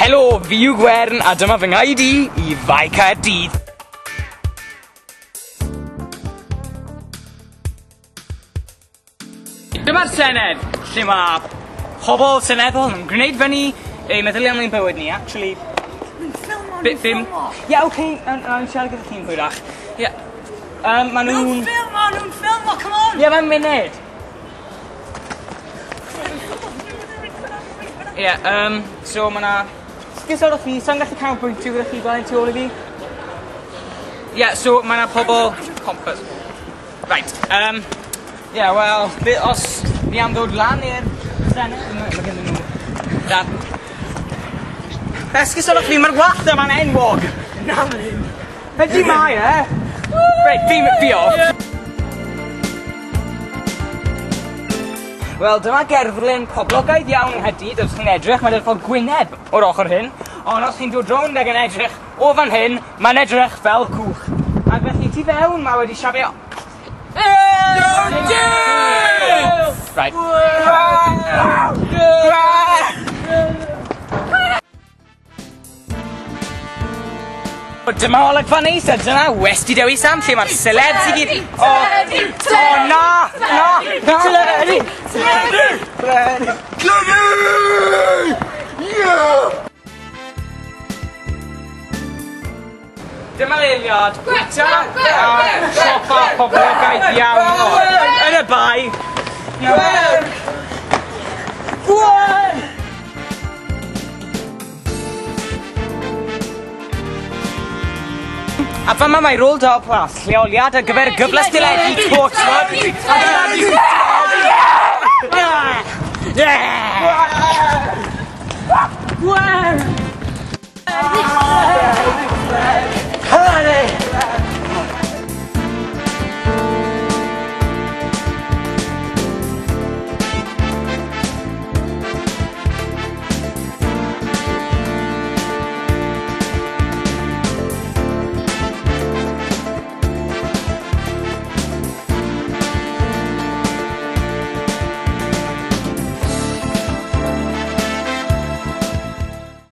Helo, fi yw Gwern a dyma fy ngaid i i Fae Caerdydd. Dyma'r Senedd, lle mae pobl seneddol yn gwneud fyny eu meddyliau am ein bywyd ni, actually. Nhw'n ffilmo, nhw'n ffilmo. Ie, oce, nawn ni siarad gyda chi'n hwyrach. Ie. Ma' nhw'n... Nhw'n ffilmo, nhw'n ffilmo, come on! Ie, mae'n munud. Ie, so ma' 'na... Esgusodwch fi, sai'n gallu canolbwyntio gyda chi fel 'yn tu ôl i fi. Ie, so ma' 'na pobol... Compass. Right, ie, wel, be- os ni am ddod lan i'r Senedd, ma' ganddyn nhw dat... Esgusodwch fi, ma'r wallt yma'n enwog! Na, ma' ddim. Ydi mae e! Reit, fi off. Wel, dyma gerflun poblogaidd iawn yng Nghaerdydd, os chi'n edrych, mae'n edrych fel gwyneb o'r ochr hyn, ond os chi'n dod rownd ag yn edrych o fan hyn, mae'n edrych fel cwch. Ac felly tu fewn mae wedi siafio... Right. Dyma olygfa neis a dyna Westy Dewi Sant lle mae'r celebs i gyd... O, o na! Na! Na! Teledu! Teledu! Teledu! Yeah! Dyma leoliad bwyta a siopa poblogaidd iawn yn y bae. Gwern! Gwern! A fama mae Roald Dahl Plas, lleoliad ar gyfer gyfles deledu Torchwood. Gwern!